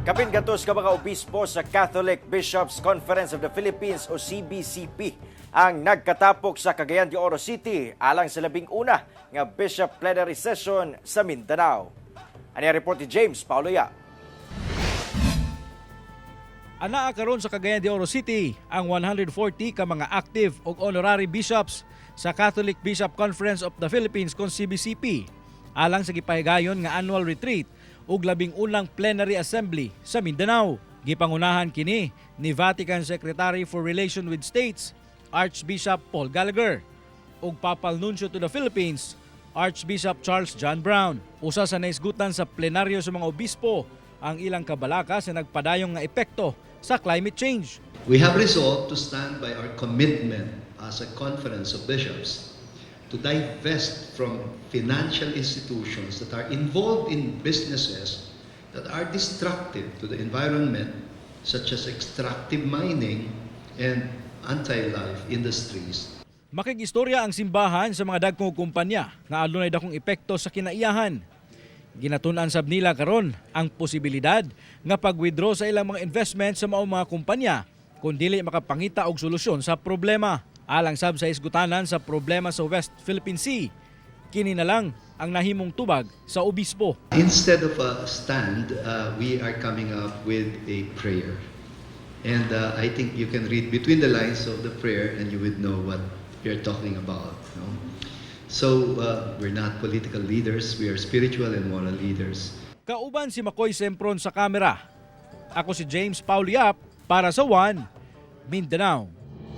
Kapin 3 ka mga obispo sa Catholic Bishops Conference of the Philippines o CBCP ang nagkatapok sa Cagayan de Oro City alang sa 11 nga Bishop Plenary Session sa Mindanao. Ani ang report ni James Paulo Yap. Anaa karon sa Cagayan de Oro City ang 140 ka mga active ug honorary bishops sa Catholic Bishop Conference of the Philippines kon CBCP alang sa gipahigayon nga annual retreat ug 11 plenary assembly sa Mindanao. Gipangunahan kini ni Vatican Secretary for Relation with States Archbishop Paul Gallagher ug Papal Nuncio to the Philippines Archbishop Charles John Brown. Usa sa naisgutan sa plenaryo sa mga obispo ang ilang kabalaka sa nagpadayong nga epekto sa climate change. We have resolved to stand by our commitment as a conference of bishops to divest from financial institutions that are involved in businesses that are destructive to the environment, such as extractive mining and anti-life industries. Makig-istorya ang simbahan sa mga dagkong kumpanya nga adunay dakong epekto sa kinaiyahan. Ginatun-an sab nila karon ang posibilidad nga pag-withdraw sa ilang mga investment sa maong mga kumpanya kung dili makapangita og solusyon sa problema. Alang sab sa isgutanan sa problema sa West Philippine Sea, kini na lang ang nahimong tubag sa obispo. Instead of a stand, we are coming up with a prayer. And I think you can read between the lines of the prayer and you would know what we are talking about. No? So we're not political leaders, we are spiritual and moral leaders. Kauban si Makoy Sempron sa kamera. Ako si James Paulo Yap para sa One Mindanao.